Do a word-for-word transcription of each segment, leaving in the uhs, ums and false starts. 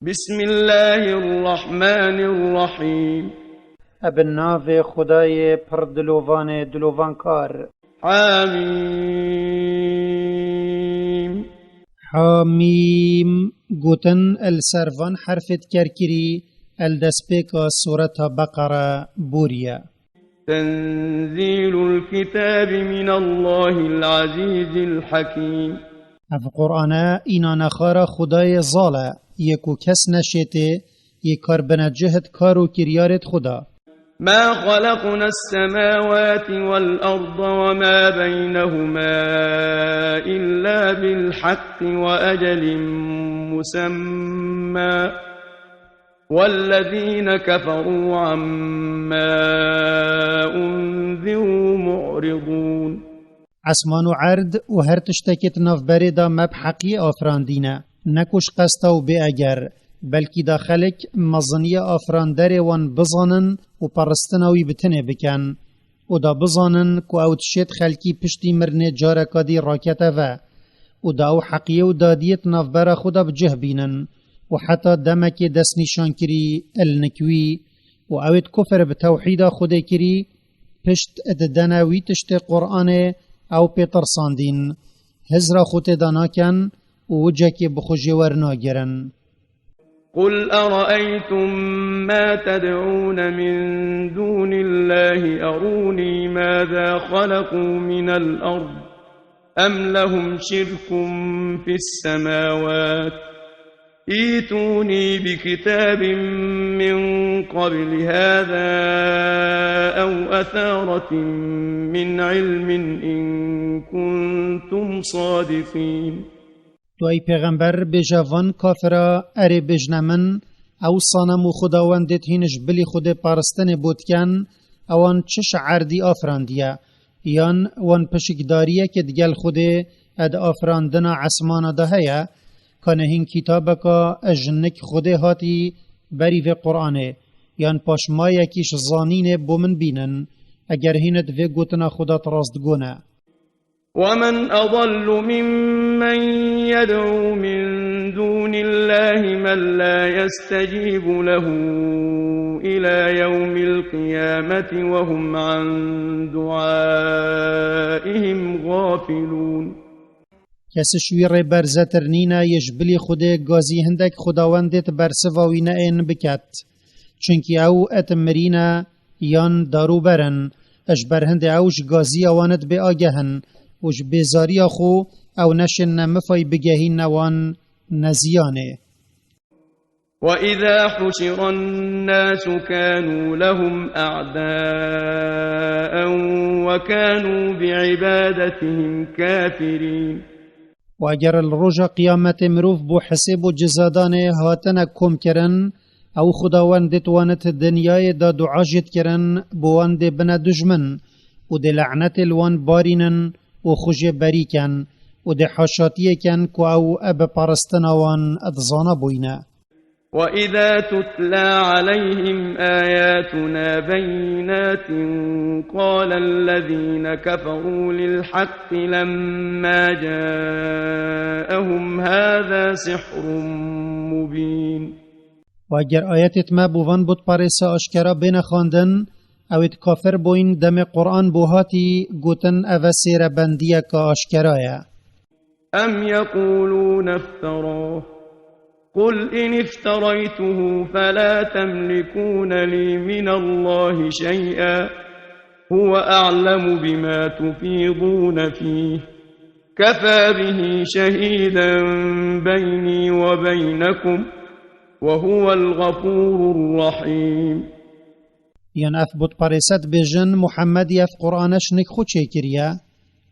بسم الله الرحمن الرحيم. Eb navê Xwedayê pir dilovanê dilovankar. حميم. Hamîm. Gotin el ser van herfê dikerkirî el destpêka Sureta Beqere bûriye. تنزيل الكتاب من الله العزيز الحكيم. Ev Qur'ane înanexa ra Xwedayê zal e, yê ku kes neşêtê, yê kar bine cihd kar û kiryarêd Xweda. ما خلقنا السماوات والأرض وما بينهما إلا بالحق وأجل مسمى والذين كفروا عما أنذروا معرضون. Esman û erd û her tiştekê di navberê de me bi heqiyê afirandîne, ne ku ji qesta û bê eger, belkî da xelk meziniya afiranderê wan bizanin û peristina wî bi tinê bikin. Û da bizanin ku ew dişêt xelkî piştî mirinê careka dî rakete ve. Û da ew heqiyê û dadiyê di navbera xwe de bi cih bînin û heta demekê destnîşankirî il nik wî û ewêd kufir bi tewhîda Xwedê kirî, pişt didene wî tiştê Qur'anê ew pê tirsandîn, hizra xwe tê de nakin û wicekê bi xwe jê wernagirin. قل أرأيتم ما تدعون من دون الله أروني ماذا خلقوا من الأرض أم لهم شرك في السماوات ائتوني بكتاب من قبل هذا أو أثارة من علم إن كنتم صادقين. Tu ey pêxember bêje van kafira, erê bêjne min, ew sanem û xwedawendêd hîn ji bilî Xwedê paristinê bo dikin, ewan çi ji erdî afirandiye? Yan wan pişikdariyekê digel Xwedê ed afirandina esmana de heye? Kanê hîn kitabeka ji nik Xwedê hatî berî vê Qur'anê, yan paşmayekî ji zanînê bo min bînin, eger hîn ed vê gotina Xweda di rastgo ne. ومن أضل ممن يدعو من دون الله من لا يستجيب له إلى يوم القيامة وهم عن دعائهم غافلون. Kes ji wî rê berzetir nîne yê ji bilî Xwedê gazî hindek xwedawendêd bersiva wî neên biket. Çunkî ew et mirîne yan darûber in, ji ber hindê ew ji gaziya wan dibê ageh in û ji bêzariya xwe ew neşên ne mifay bigehîne wan ne ziyanê. وإذا حشر الناس كانوا لهم أعداء وكانوا بعبادتهم كافرين. Û eger li roja qiyametê mirov bo hesêb û cizadanê hatine kom kirin, ew xwedawendêd wan di dinyayê de dua jê dikirin, bo wan dê bine dujmin û dê lenetê li wan barînin û xwe jê berî ken û dê haşatiyê ken ku ew bi paristina wan dizana bûyne. وإذا تتلى عليهم آياتنا بينات قال الذين كفروا للحق لما جاءهم هذا سحر مبين. Û eger ayetêd me bo van butparêsa aşkera bêne xwendin, ewêd kafir bûyn, demê Qur'an bo hatî gotin, eve sêrebendiyeke aşkera ye. أم يقولون افتراه قل إن افتريته فلا تملكون لي من الله شيئا هو أعلم بما تفيضون فيه كفى به شهيدا بيني وبينكم وهو الغفور الرحيم. Yan ev butparêse dibêjin, Muhemmedî ev Qur'ane ji nik xwe çêkiriye?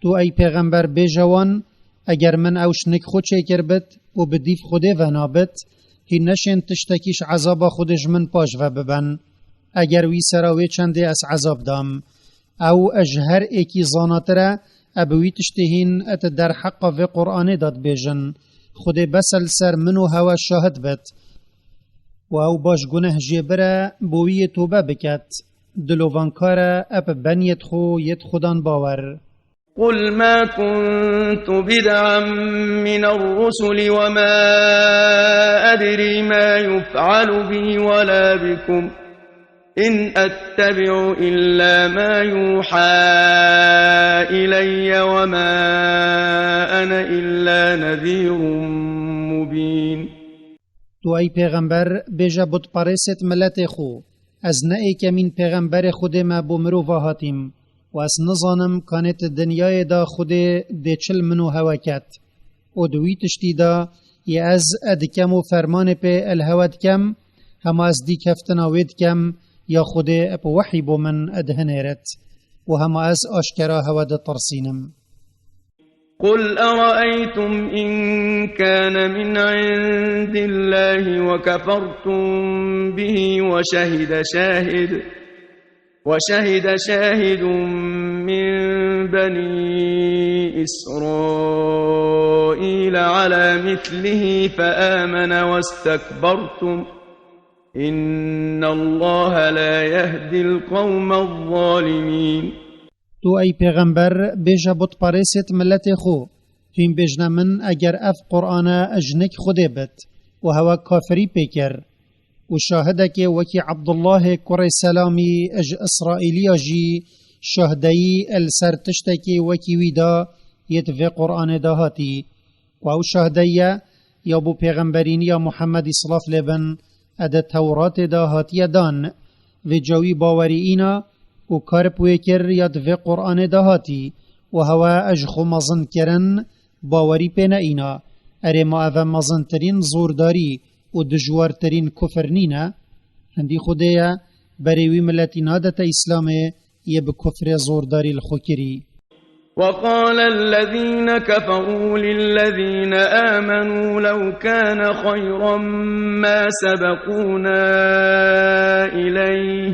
Tu ey pêxember bêje wan, eger min ew ji nik xwe çêkirbit û bi dîv Xwedê ve nabit, hîn neşên tiştekî ji ezaba Xwedê ji min paş ve bibin. Eger wî sera wê çendê ez ezab dam. Ew ji her êkî zanatir e, e bi wî tiştê hîn e ti derheqa vê Qur'anê de dibêjin. Xwedê bes e li ser min û hewe şahid bit. Û ew baş guneh jê bire, bo wî yê tobe biket. Dilovankar e, e bi beniyêd xwe yêd Xudan bawer. قل ما كنت بدعا من الرسل وما أدري ما يفعل بي ولا بكم، إن أتبع إلا ما يوحى إلي وما أنا إلا نذير مبين. Tu ey pêxember, bêje butperêsêt miletê xwe, ez ne êkemîn pêxemberê Xwedê me bo mirova hatîm û ez nizanim kanê di dinyayê de Xwedê dê çil min û hewe ket. Û di wî tiştî de yê ez e dikem û fermanê pê el hewe dikem, hema ez dîkeftina wê dikem, ya Xwedê bi wehî bo min e dihinêret û hema ez aşkera hewe ditirsînim. قل أرأيتم إن كان من عند الله وكفرتم به وشهد شاهد، وشهد شاهد من بني إسرائيل على مثله فآمن واستكبرتم، إن الله لا يهدي القوم الظالمين. Tu ey pêxember, bêje butperêsêt miletê xwe, hîn bêjne min eger ev Qur'ane ji nik Xwedê bit û hewe kafirî pê kir. Û şahidekê wekî Ebdullahê kurê Selamî ji Îsraîliya jî şahdeyî li ser tiştekî wekî wî da yê di vê Qur'anê de hatî. Ku ew şahdeye ya bo pêxemberîniya Muhemmedî silav lê bin, e di Tewratê de hatiye dan. Vêca wî bawerî îna û kar bi wê kir ya di vê Qur'anê de hatî û hewe e ji xwe mezin kirin, bawerî pê neîna. Erê ma eve mezintirîn zordarî û dijwartirîn kufir nîne? Hindî Xwedê ye, berê wî miletî nadete Îslamê, yê bi kufrê zordarî li xwe kirî. وقال الذين كفروا للذين آمنوا لو كان خيرا ما سبقونا إليه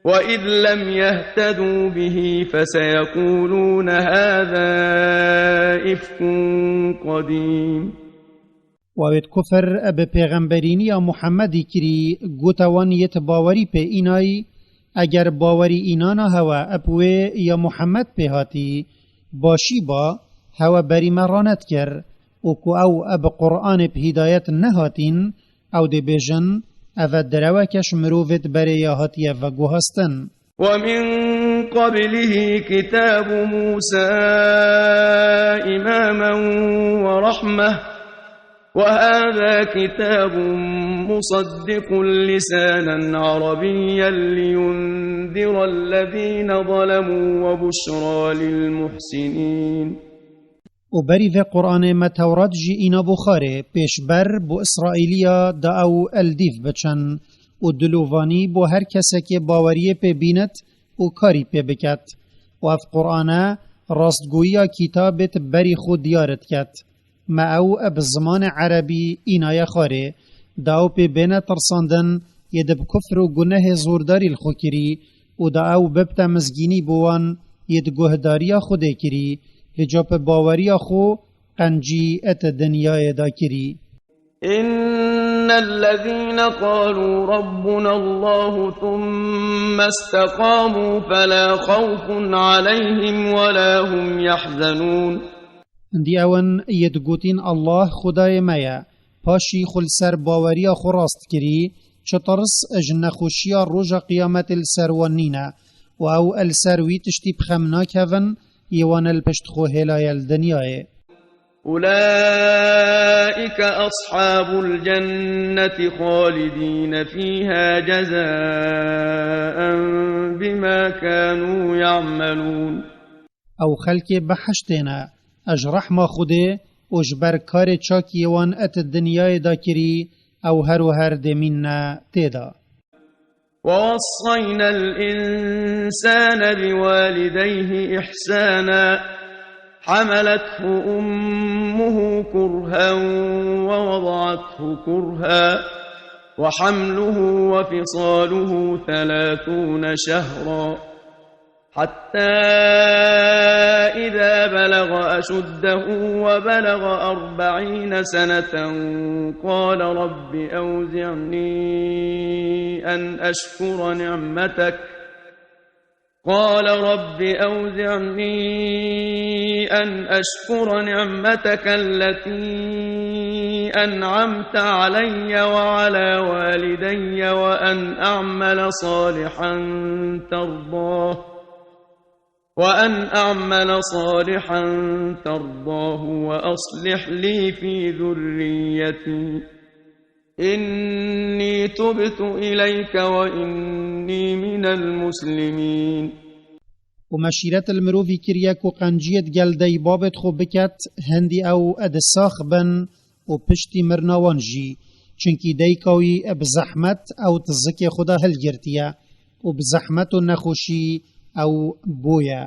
وإذ لم يهتدوا به فسيقولون هذا إفك قديم. Û wêt kufir bi pêxemberîniya Muhemmedî kirî, gote wan yêt bawerî pê înayî, eger bawerî înana hewe eb wê ya Muhemmed pê hatî, başî ba, hewe berî me ranet kir, û ku ew eb Qur'anê bi hîdayet nehatîn, ew dê bêjin, eve direweke ji mirovêt berê ya hatiye veguhastin. ومن قبله كتاب موسى إماما ورحمة، وهذا كتاب مصدق لسانا عربيا لينذر الذين ظلموا وبشرى للمحسنين. Û berî vê Qur'anê me Tewrat jî îna bo xarê, pêşber bo Îsraîliya da ew el dîv biçin û dilovanî bo her kesekê baweriyê pê bînit û karî pê biket. Û ev Qur'ane rastgoyiya kitabêt berî xwe diyar diket. Me ew bi zimanê erebî înaye xwarê, da ew pê bêne tirsandin, yê di bi kufr û gunehê zordarî li xwe kirî û da ew bibte mizgînî bo wan, yê di guhdariya Xwedê kirî, vêca bi baweriya xwe qencî et dinyayê da kirî. إن الذين قالوا ربنا الله ثم استقاموا فلا خوف عليهم ولا هم يحزنون. Hindî ew in yê digotîn Allah Xwedayê me ye, paşî xwe li ser baweriya xwe rast kirî, çi tirs ji nexweşiya roja qiyametê li ser wan nîne û ew li ser wî tiştî bi xem nakevin, yê wan li pişt xwe hêlaye li dinyayê. أولئك أصحاب الجنة خالدين فيها جزاء بما كانوا يعملون. Ew xelkê behiştê ne, ji rehma Xwedê û ji ber karê çak yê wan et dinyayê da kirî, ew her û her dê mînne tê de. ووصينا الإنسان بوالديه إحسانا، حملته أمه كرها ووضعته كرها، وحمله وفصاله ثلاثون شهرا، حتى إذا بلغ أشده وبلغ أربعين سنة، قال رب أوزعني أن أشكر نعمتك، قال رب أوزعني أن أشكر نعمتك التي أنعمت علي وعلى والدي وأن أعمل صالحا ترضاه، وأن أعمل صالحا ترضاه وأصلح لي في ذريتي إني تبت إليك وإني من المسلمين. û meşîret li mirovî kiriye ku qenciyê digel dey babêt xwe biket, hindî ew ê di sax bin û piştî mirina wan jî. Çunkî deyka wî bi zehmet ew di zikê xwe de hilgirtiye û bi zehmet û nexweşî ew bûye.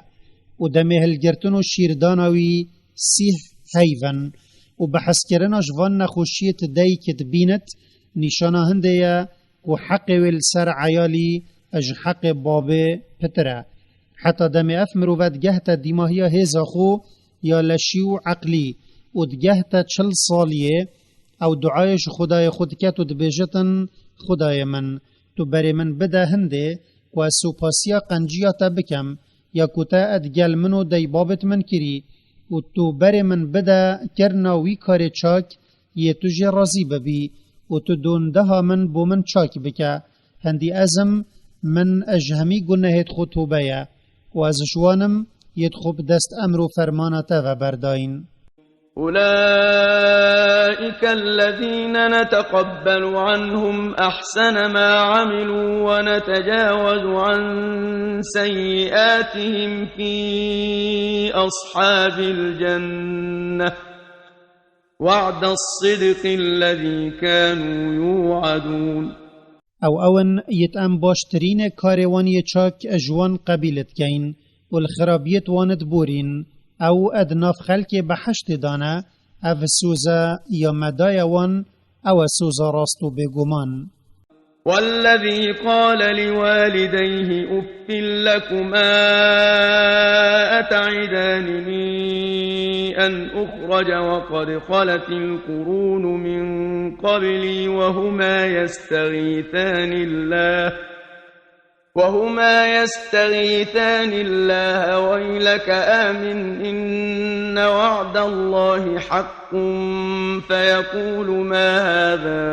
Û demê hilgirtin û şîrdana wî sîh heyv in. Û bi hezkirina ji van nexweşiyê tu deyk dibînit, nîşana hindê ye ku heqê wê li ser eyalî ji heqê babê pitir e. Heta demê ev mirove digehte dîmahiya hêza xwe ya leşî û eqlî û digehte çil saliyê, ew duayê ji Xwedayê xwe diket û dibêjitin: Xwedayê min, tu berê min bide hindê ku ez sopasiya qenciya te bikem, ya ku te digel min û dey babêt min kirî, û tu berê min bide kirina wî karê çak yê tu jê razî bibî û tu dondeha min bo min çak bike. Hindî ez im, min ji hemî gunehêt xwe tobe ye û ez ji wan im yêt xwe bi dest emr û fermana te ve berdayîn. أولئك الذين نتقبل عنهم أحسن ما عملوا ونتجاوز عن سيئاتهم في أصحاب الجنة وعد الصدق الذي كانوا يوعدون. Ew ew in yêt em baştirînê karê wan yê çak ji wan qebîl dikeyn û li xirabiyêt wan diborîn. Ew di nav xelkê behiştê de ne, ev soza ya me daye wan, ew e soza rast û bêguman. والذي قال لوالديه أف لكما أتعدانني أن أخرج وقد خلت القرون من قبلي وهما يستغيثان الله، وهما يستغيثان الله ويلك آمن إن وعد الله حق فيقول ما هذا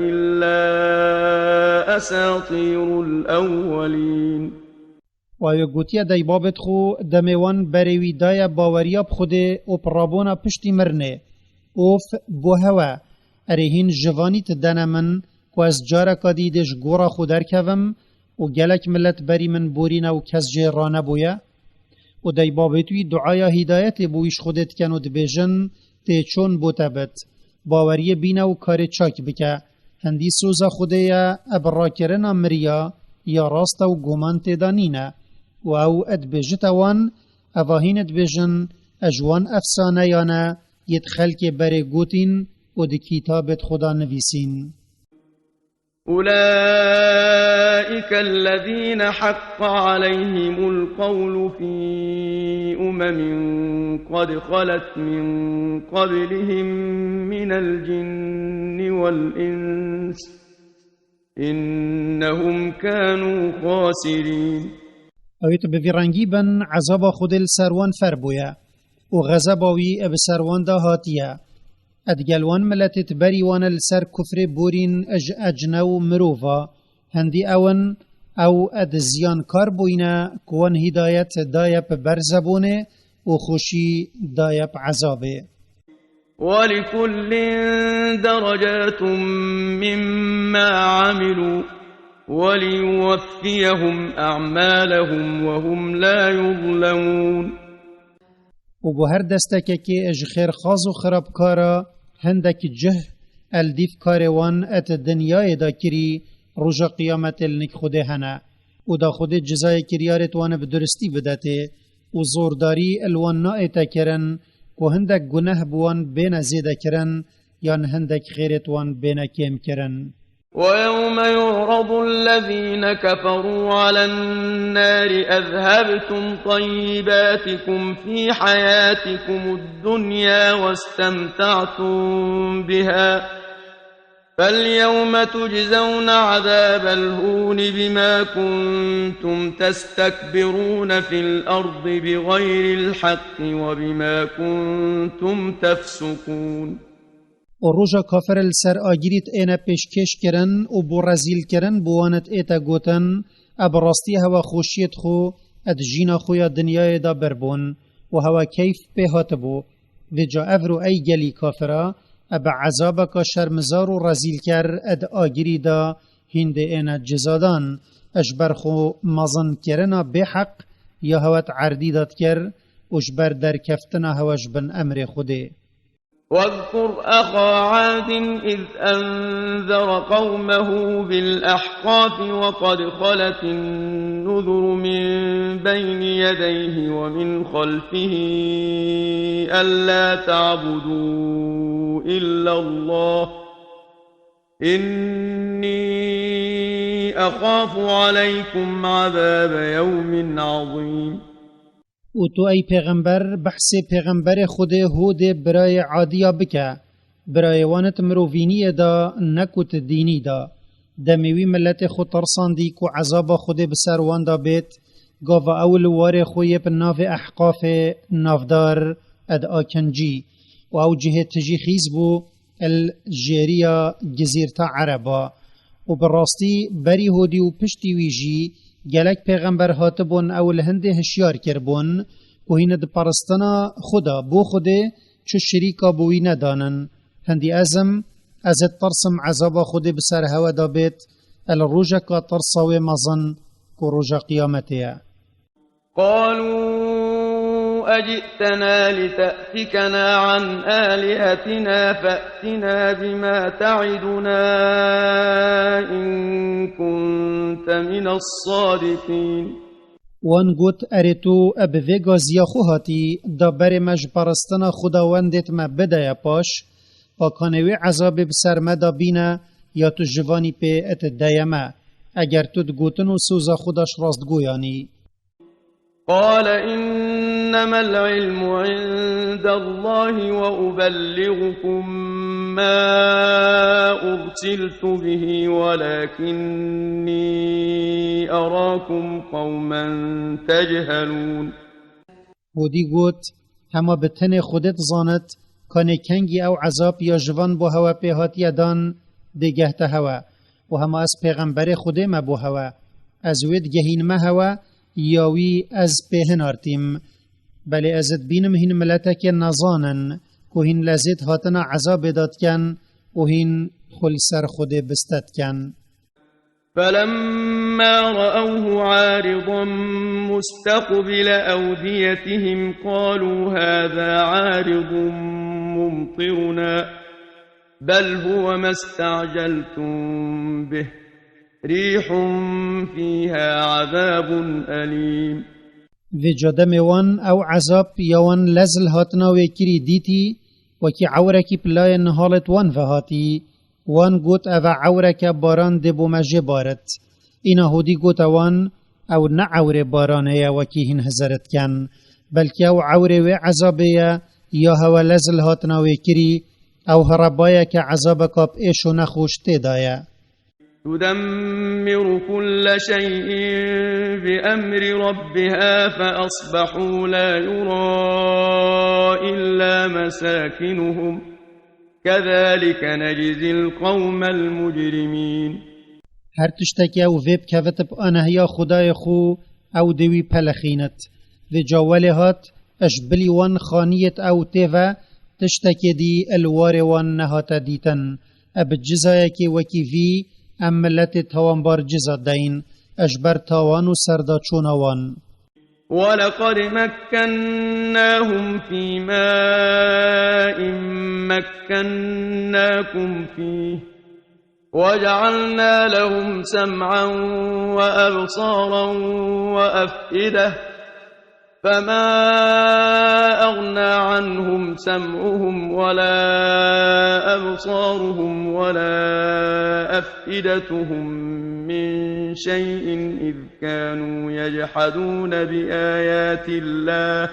إلا أساطير الأولين. Û ew ê gotiye dey babêt xwe, demê wan berê wî daye baweriya bi Xwedê û bi rabûna piştî mirinê: Of bo hewe! Erê hîn jivanî tu dene min ku ez careka dî dê ji gora xwe derkevim û gelek milet berî min borîne û kes jê ranebûye? Û dey babêt wî duaya hîdayetê bo wî ji Xwedê dikin û dibêjin: Tê çon bo te bit, baweriyê bîne û karê çak bike. Hindî soza Xwedê ye, e bi rakirina miriya ya rast e û guman tê de nîne. Û ew dibêjite wan, eva hîn dibêjin, e ji wan efsaneyan e, yêt xelkê berê gotîn û di kîtabêt xwe de nivîsîn. أولئك الذين حق عليهم القول في أمم قد خلت من قبلهم من الجن والإنس إنهم كانوا خاسرين. Ew ê tu bi vî rengî bin, ezaba Xwedê li ser wan fer bûye û xezeba wî bi ser wan de hatiye. Digel wan miletêt berî wan li ser kufrê borîn ji ecne û mirova. Hindî ew in, ew di ziyankar bûyne ku wan hîdayet daye bi berzebûnê û xweşî daye bi ezabê. ولكل درجات مما عملوا وليوفيهم أعمالهم وهم لا يظلمون. Û bo her destekekê ji xêrxaz û xirabkara hindek cih el dîv karê wan et dinyayê de kirî, roja qiyametê li nik Xwedê hene. Û da Xwedê cizayê kiryarêt wan bi duristî bidetê û zordarî li wan naête kirin ku hindek guneh bi wan bêne zêdekirin yan hindek xêrêt wan bêne kêmkirin. ويوم يعرض الذين كفروا على النار أذهبتم طيباتكم في حياتكم الدنيا واستمتعتم بها فاليوم تجزون عذاب الهون بما كنتم تستكبرون في الأرض بغير الحق وبما كنتم تفسقون. Û roja kafir li ser agirî êne pêşkêş kirin û bo rezîl kirin bo wan ête gotin, e bi rastî hewa xweşiyê xwe ed jîna xwe ya dinyayê de birbûn û hewa keyf pê hatibû. Vêca ev ro ey gelî kafira, e bi ezabeka şermizar û rezîlker ed agirî de hîndê êne cizadan, e ji ber xwe mezinkirina bêheq ya hewa erdî de dikir û ji ber derkeftina hewa ji bin emrê Xwedê. واذكر أخا عاد إذ أنذر قومه بالأحقاف وقد خلت النذر من بين يديه ومن خلفه ألا تعبدوا إلا الله إني أخاف عليكم عذاب يوم عظيم. Û tu ey pêxember, behsê pêxemberê Xwedê Hûdê birayê Adiya bike. Birayê wan it mirovîniyê de, ne ku ti dînî de. Demê wî miletê xwe tirsandî ku ezaba Xwedê bi ser wan de bêt, gava ew li warê xwe yê bi navê Ehqafê navdar ed akincî. Û ew cihê tijî xîz bû, el jêriya gizîrta Ereba. Û bi rastî berî Hûdî û piştî wî jî gelek pêxember hatibûn ew li hindê hişyar kiribûn ku hîn di peristina xwe de bo Xwedê çi şirîka bo wî nedanin. Hindî ez im, ez ê tirsim ezaba Xwedê bi ser hewe de bêt, el rojeka tirsa wê mezin ku roja qiyametê ye. قالوا أجئتنا لتأفكنا عن آلهتنا فأتنا بما تعدنا إن كنت من الصادقين. Wan got, erê tu e bi vê gaziya xwe hatî, da berê me ji paristina xwedawendêt me bidaye paş, pakanê wê ezabê bi ser me da bîne, ya tu ji vanî pê et deye me, eger tu di gotin û soza xwe da ji rastgoyanî. قال إنما العلم عند الله وأبلغكم ما أرسلت به ولكني أراكم قوما تجهلون. Hûdî got, hema bi tenê Xwedê dizanit, kanê kengî ew ezab ya ji van bo hewe pê hatiye dan, dêgehte hewe. Û hema ez pêxemberê Xwedê me bo hewe. Ez wê digehînime hewe, ya wî ez pê hinartîm. Belê ez dibînim hîn miletekê nezan in, ku hîn lezêt hatina ezabê de dikin û hîn xwe li ser Xwedê biste dikin. فلما رأوه عارضا مستقبل أوديتهم قالوا هذا عارض ممطرنا بل هو ما استعجلتم به ريح فيها عذاب أليم. Vêca demê wan ew ezab ya wan lez li hatina wê kirî dîtî, wekî ewrekî bi layê nihalêt wan ve hatî. Wan got, ev e ewreke baran dê bo me jê barit. Îna Hûdî gote wan, ew ne ewrê baranê ye wekî hîn hizir dikin, belkî ew ewrê wê ezabê ye ya hewe lez li hatina wê kirî, ew herebayeke ezabeka bi êş û nexweş tê de ye. تدمر كل شيء بأمر ربها فأصبحوا لا يرى إلا مساكنهم كذلك نجزي القوم المجرمين. Her tiştekî ew vê bikevit bi anehiya Xwedayê xwe, ew dê wî pelixînit. Vêca welê hat, ji bilî wan xaniyêt ew tê ve, tiştekê dî li warê wan nehate dîtin. E bi cizayekê wekî vî, em miletê tawanbar ciza deyin, e ji ber tawan û serdaçûna wan. ولقد مكناهم في ماء مكناكم فيه وجعلنا لهم سمعا وأبصارا وأفئدة فما أغنى عنهم سمعهم ولا أبصارهم ولا أفئدتهم من شيء إذ كانوا يجحدون بآيات الله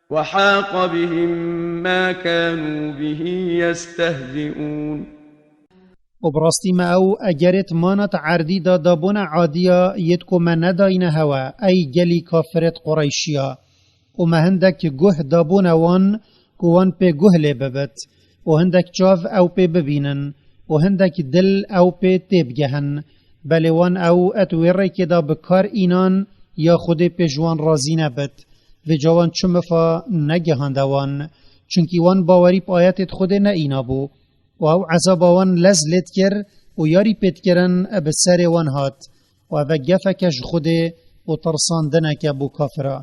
وحاق بهم ما كانوا به يستهزئون. Û bi rastî me ew egerêt manat erdî da dabûna adiya yêt ku me nedayîne hewe, ey gelî kafirêt Qureyşiya. Û me hindek guh dabûne wan ku wan pê guh lê bibit. û hindek çav ew pê bibînin, û hindek dil ew pê têbigehin. Belê wan ew et wê rêkê de bi kar înan ya Xwedê pêş wan razî nebit. Vêca wan çi mifa negihande wan. Çunkî wan bawerî bi ayetêt Xwedê neînabû. Û ew ezaba wan lez lê dikir û yarî pê dikirin bi serê wan hat. Û ev e gefeke ji Xwedê û tirsandineke bo kafira.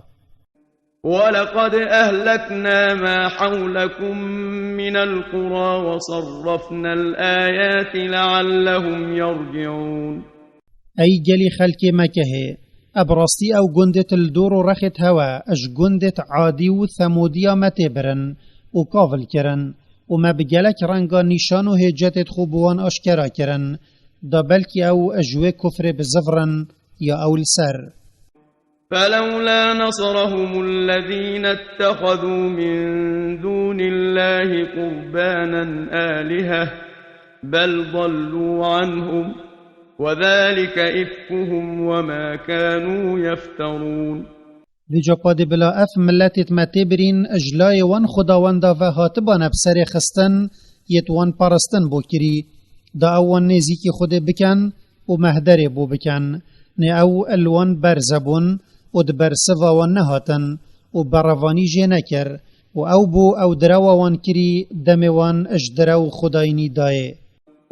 ولقد أهلكنا ما حولكم من القرى وصرفنا الآيات لعلهم يرجعون. Ey gelî xelkê Mekehê, e bi rastî ew gundêt li dor û rexêt hewe, ji gundêt Adî û Themûdiya me tê birin û kavil kirin û me bi gelek renga nîşan û hêcetêt xwe bi wan aşkera kirin, da belkî ew ji wê kufrê bizivirin ya ew li ser. فلولا نصرهم الذين اتخذوا من دون الله قربانا آلهة بل ضلوا عنهم وذلك إفكهم وما كانوا يفترون. Vêca padê bila ev miletêt me tê birîn, ji layê wan xwedawenda ve hatibane bi serê xistin, yêt wan paristin bo kirî, da ew wan nêzîkî Xwedê bikin û mehderê bo bikin. Nê ew li wan berze bûn û di bersiva wan nehatin û berevanî jê nekir û ew bû ew direwa wan kirî demê wan ji direw xwedayînî dayê.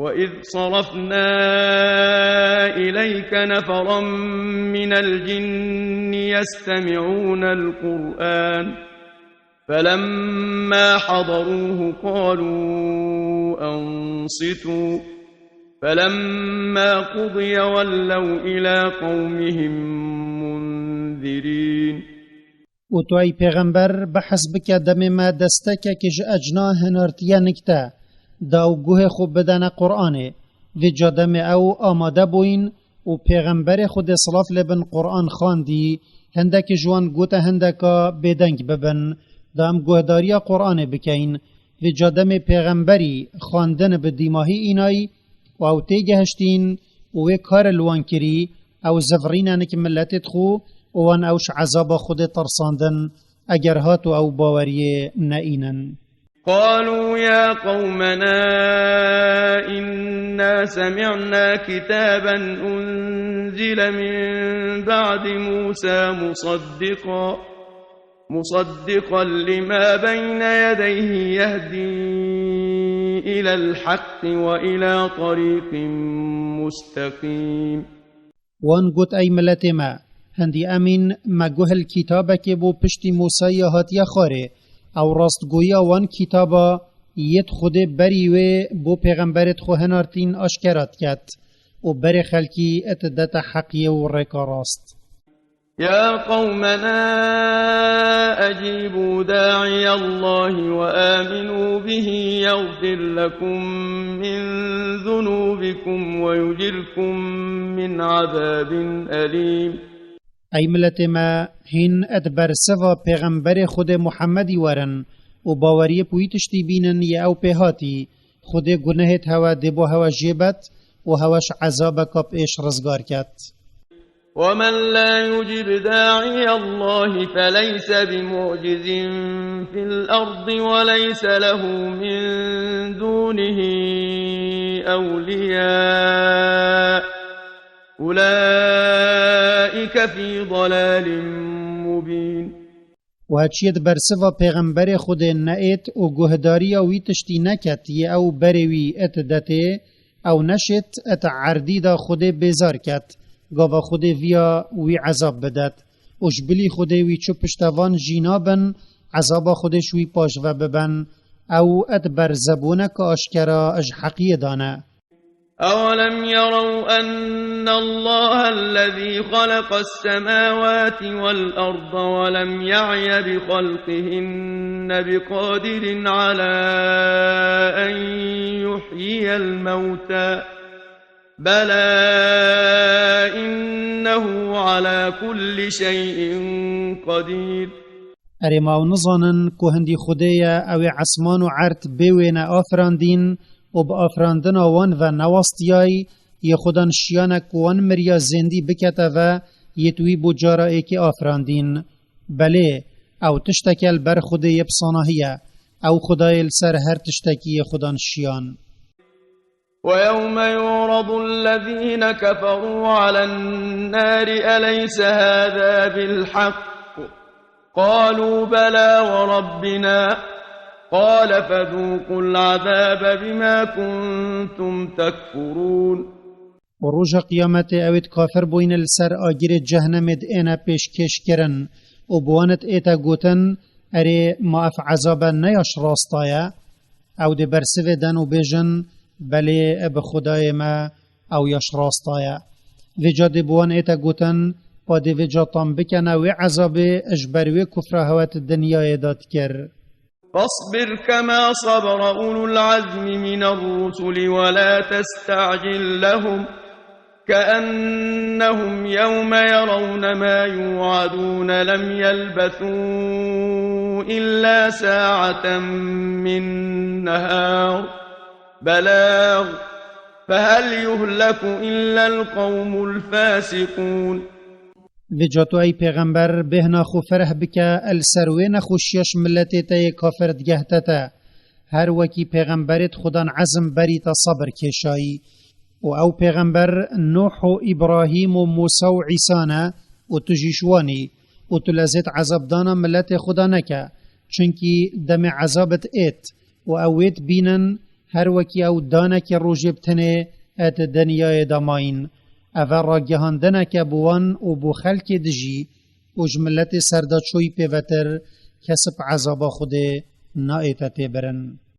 وإذ صرفنا إليك نفرا من الجن يستمعون القرآن فلما حضروه قالوا أنصتوا فلما قضي ولوا إلى قومهم منذرين. Û tu ey pêxember behs bike demê me destekekê ji ecna hinartiye nik te, da ew guhê xwe bidene Qur'anê. Vêca demê ew amade bûyîn û pêxemberê Xwedê silav lê bin Qur'an xwendî, hindekî ji wan gote hindeka bêdeng bibin, da em guhdariya Qur'anê bikeyn. Vêca demê pêxemberî xwendin bi dîmahî înayî û ew têgehiştîn û wê kar li wan kirî, ew zivirîne nik miletêt xwe û wan ew ji ezaba Xwedê tirsandin, eger hat û ew baweriyê neînin. قالوا يا قومنا إنا سمعنا كتابا أنزل من بعد موسى مصدقا مصدقا لما بين يديه يهدي إلى الحق وإلى طريق مستقيم. Wan got, ey miletê me, hindî emîn me guh li kitabekê bo piştî Mûsayî hatiye xwarê. Ew rastgoyiya wan kitaba yêt Xwedê berî wê bo pêxemberêt xwe hinartîn aşkera diket û berê xelkî didete heqiyê û rêka rast. يا قومنا أجيبوا داعي الله وآمنوا به يغفر لكم من ذنوبكم ويجركم من عذاب أليم. Ey miletê me, hîn di bersiva pêxemberê Xwedê Muhemmedî werin û baweriyê bi wî tiştî bînin yê ew pê hatî. Xwedê gunehêt hewe dê bo hewe jê bet û hewe ji ezabeka bi êş rizgar ket. ومن لا يجب داعي الله فليس بمعجز في الأرض وليس له من دونه أولياء أولئك في ضلال مبين. Û heçiyê di bersiva pêxemberê Xwedê neêt û guhdariya wî tiştî neket yê ew berê wî didetê, ew neşêt di erdî de Xwedê bêzar ket, gava Xwedê viya wî ezab bidet û ji bilî Xwedê wî çû piştevan jî nabin, ezaba Xwedê ji wî paş ve bibin, ew di berzebûneke aşkera ji heqiyê de ne. أولم يروا أن الله الذي خلق السماوات والأرض ولم يعي بخلقهن بقادر على أن يحيي الموتى بلى إنه على كل شيء قدير. Erê, ma ew nizanin ku hindî Xwedê ye, ew ê esman û erd bê wêne afirandîn û bi afirandina wan ve newastiyay, yê xwedan şiyane ku wan miriya zêndî bikete ve, yê tu wî bo cara êkê afirandîn? Belê, ew tişteke li ber Xwedê yê bi sanahî ye. Ew Xwedayê li ser her tiştekî yê xwedan şiyan. ويوم يعرض الذين كفروا على النار أليس هذا بالحق؟ قالوا بلى وربنا. قال فذوقوا العذاب بما كنتم تكفرون. Û roja qiyametê ew ê kafir bûyîne li ser agirê cehnemê diêne pêşkêş kirin û bi wan ête gotin, erê, ma ev ezabe ne ya ji rasta ye? Ew dê bersivê den û bêjin, belê, bi Xwedayê me, ew ya ji rasta ye. Vêca dê bi wan ête gotin, pa dê vêca tam bikene wê ezabê ji ber wê kufra hewe di dinyayê de dikir. فاصبر كما صبر أولو العزم من الرسل ولا تستعجل لهم كأنهم يوم يرون ما يوعدون لم يلبثوا إلا ساعة من نهار بلاغ فهل يهلك إلا القوم الفاسقون. Vêca tu ey pêxember bêhna xwe fereh bike li ser wê nexweşiya ji miletê te yê kafir digehte te. Her wekî pêxemberêt xudan ezm berî te sebir kêşayî. Û ew pêxember Nuh û Îbrahîm û Mûsa û Îsa ne û tu jî ji wan î. Û tu lezêt ezabdana miletê xwe de neke. Çunkî demê ezabit êt û ew wê dibînin, her wekî ew danekê rojê bi tenê di dinyayê de mayîn. Ev e ragihandineke bo wan û bo xelkê dijî û ji miletê serdaçoyî pêvetir kesib ezaba Xwedê naête têbirin.